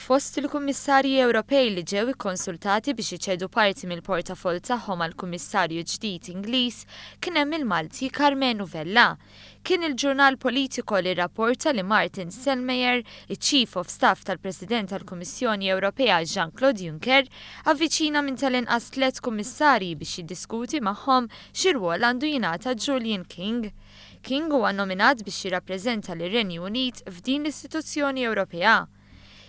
Fost il-Kummissarji Ewropej li ġew ikkonsultati biex iċedu parti mill-portafoll tagħhom għal Kummissarju ġdid Ingliż kien hemm il-Malti Karmenu Vella. Kien il-ġurnal Politico li rrapporta li Martin Selmayr, iċ-Chief of Staff tal-President tal-Kummissjoni Ewropea Jean-Claude Juncker, avviċina minn tal-inqas tliet kummissarji biex jiddiskuti magħhom xi rwol għandu jingħata Julian King. King huwa nominat biex jirrappreżenta lir-Renju Unit f'din l-istituzzjoni Ewropea.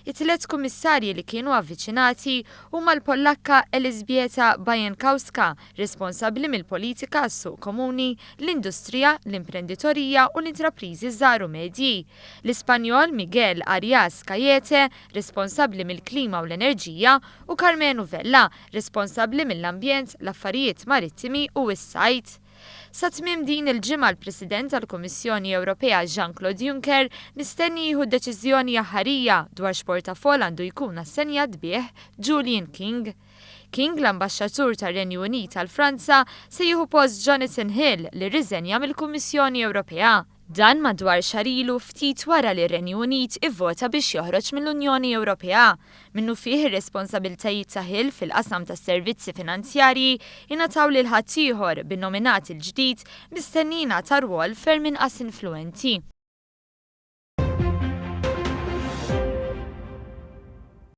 It-tliet kummissarji li kienu avviċinati huma l-Pollakka Elżbieta Bieńkowska, responsabbli mill-politika għas-suq komuni, l-industrija, l-imprenditorija u l-intrapriżi żgħar u medji, l-Ispanjol Miguel Arias Cañete, responsabbli mill-klima u l-enerġija, u Karmenu Vella, responsabbli mill-ambjent, l-affarijiet marittimi u s-sajd. Sa tmiem din il-ġimgħa l-President tal-Kummissjoni Ewropea Jean-Claude Juncker mistenni jieħu deċiżjoni aħħarija dwar x'portafoll għandu jkun assenjat bih Julian King. King, l-ambaxxatur tar-Renju Unit għal Franza, se jieħu post Jonathan Hill li rriżenja mill-Kummissjoni Ewropea. Dan madwar xahar ilu, ftit wara li r-Renju Unit ivvota biex joħroġ mill-Unjoni Ewropea. Minnufih ir-responsabiltajiet ta' Hill fil-qasam tas-servizzi finanzjarji ingħataw lil ħaddieħor, bin-nominat il-ġdid mistenni jingħata rwol ferm inqas influwenti.